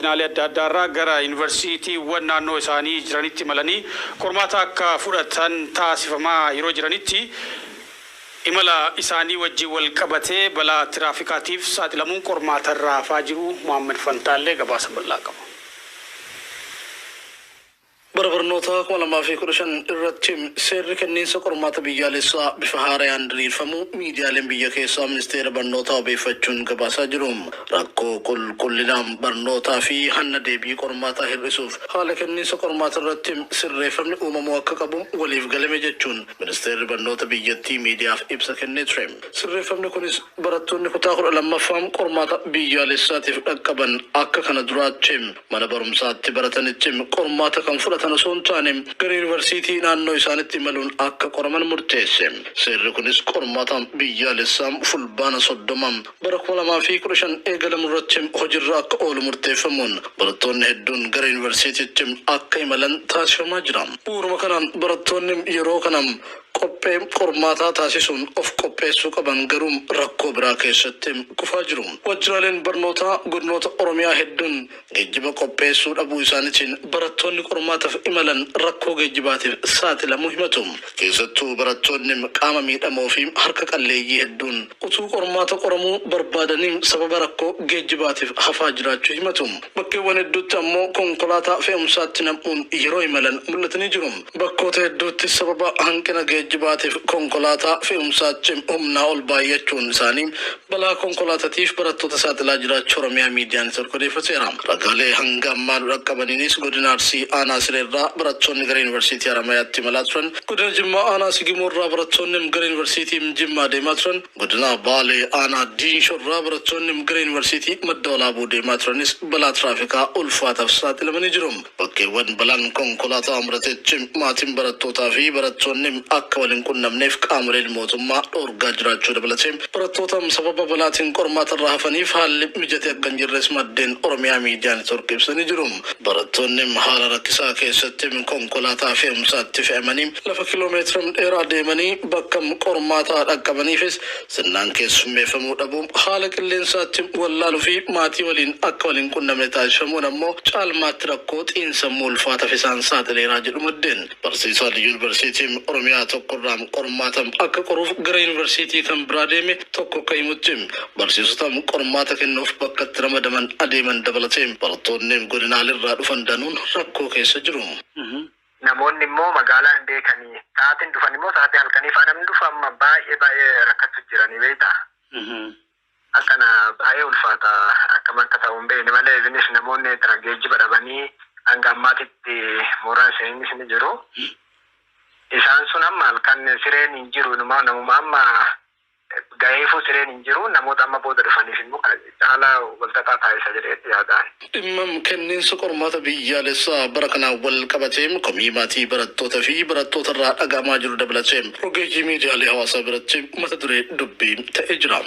godinaalee adda addaarraa gara yuunivarsiitiiwwan naannoo isaanii jiranitti imalanii qormaata akka fudhatan taasifamaa yeroo jiranitti imala isaanii wajjin wal qabatee balaa tiraafikaatiif saaxilamuun qormaata irraa hafaa jiru. Mohaammed Fantaallee gabaasa bal'aa qaba. Bara barnootaa 2015 irratti seerri kenniinsa qormaata biyyaalessaa bifa haarayaan diriirfamuu miidiyaaleen biyya keessaa ministeera barnootaa wabeeffachuun gabaasaa jiru. Rakkoo qulqullina barnootaa fi hanna deebii qormaataa hir'isuuf haala kenniinsa qormaata irratti sirreeffamni uumamuu akka qabu waliif galame jechuun ministeerri barnoota biyyattii miidiyaaf ibsa kennee ture. Sirreeffamni kunis barattoonni kutaa 12ffaa qormaata biyyaalessaatiif dhaqqaban akka kana duraatti mana barumsaatti baratanitti qormaata kan fudhatan osoo hin taane gara yuunivarsiitii naannoo isaanitti imaluun akka qoraman murteesse. Seerri kunis qormaata biyyaalessaa Fulbaana 30 bara 2015 eegalamu irratti hojiirra akka oolu murteeffamuun barattoonni hedduun gara yuunivarsiitiitti akka imalan taasifamaa jira. Bu'uuruma kanaan barattoonni yeroo kana qophee qormaataa taasisuun of qopheessuu qaban garuu rakkoo biraa keessatti kufaa jiru. Waajjiraaleen barnootaa godinoota Oromiyaa hedduun geejjiba qopheessuu dhabuu isaaniitiin barattoonni qormaataaf imalan rakkoo geejjibaatiif saaxilamuu himatu. Keessattuu barattoonni qaama miidhamoo fi harka qalleeyyii hedduun utuu qormaata qoramuu barbaadanii sababa rakkoo geejjibaatiif hafaa jiraachuu himatu. Bakkeewwan hedduutti ammoo konkolaataa fe'umsaatti nam'uun yeroo imalan mul'atanii jiru. Bakkoota hedduutti sababa hanqina geejjibaatiif konkolaataa fe'umsaatti humnaa ol baay'achuun isaanii balaa konkolaatatiif barattoota saaxilaa jiraachuu Oromiyaa Miidiyaa Neetwoork odeeffateera. Ragaalee hanga ammaa nu dhaqqabaniinis godina Arsii aanaa Sireerraa barattoonni gara Yuunivarsiitii Haramayaatti imalaa turan, godina Jimmaa aanaa Sigimoorraa barattoonni gara Yuunivarsiitii Jimmaa deemaa turan, Godina Baalee aanaa Diinshorraa barattoonni gara Yuunivarsiitii Madda Walaabuu deemaa turanis balaa tiraafikaa ulfaataaf saaxilamanii jiru. Bakkeewwan balaan konkolaataa mudatetti maatiin barattootaa fi barattoonni akka wal hin qunnamneef qaamoleen mootummaa dhoorgaa jiraachuu dabalatee barattoota sababa balaatiin qormaatarraa hafaniif haalli mijate akka hin jirres maddeen Oromiyaa Miidiyaa Neetwork ibsanii jiru. Barattoonni haala rakkisaa keessatti konkolaataa fe'umsaatti fe'amanii lafa kiiloomeetira dheeraa deemanii bakka qormaataa dhaqqabaniifis sirnaan keessummeeffamuu dhabuu, haala qilleensaatti wallaaluu fi maatii waliin akka wal hin qunnamne taasifamuun ammoo caalmaatti rakkoo xiinsammuu ulfaataf isaan saaxileera jedhu maddeen. Barsiisaan Yuunivarsiitii Oromiyaa tokkorraa qormaata akka qoruuf gara yuunivarsiitii kan biraa deeme tokko akka himutti, barsiisota qormaata kennuuf bakka itti ramadaman adeeman dabalatee barattoonni godinaaleerraa dhufan danuun rakkoo keessa jiru. Namoonni immoo magaalaa hin beekanii. Sa'aatiin dhufan immoo sa'aatii halkanii faa namni dhufu amma baay'ee baay'ee rakkachuu jiranii beektaa. Akkana baay'ee ulfaata, akkam akka ta'u hin beekne malee isinis namoonni geejjiba dhabanii hanga ammaatitti mooraa seeninis ni jiru. Isaan sun amma halkan sireen hin jiru, namuma amma gaheefuu sireen hin jiru, namoota amma booda dhufaniif immoo caalaa walxaxaa taasisa jedheetti yaadaan. Dhimma kenniinsa qormaata biyyaalessaa bara kanaan wal qabatee komii maatii barattoota fi barattoota irraa dhaga'amaa jiru dabalatee rogeeyyii miidiyaalee hawaasaa biratti mata duree dubbii ta'ee jira.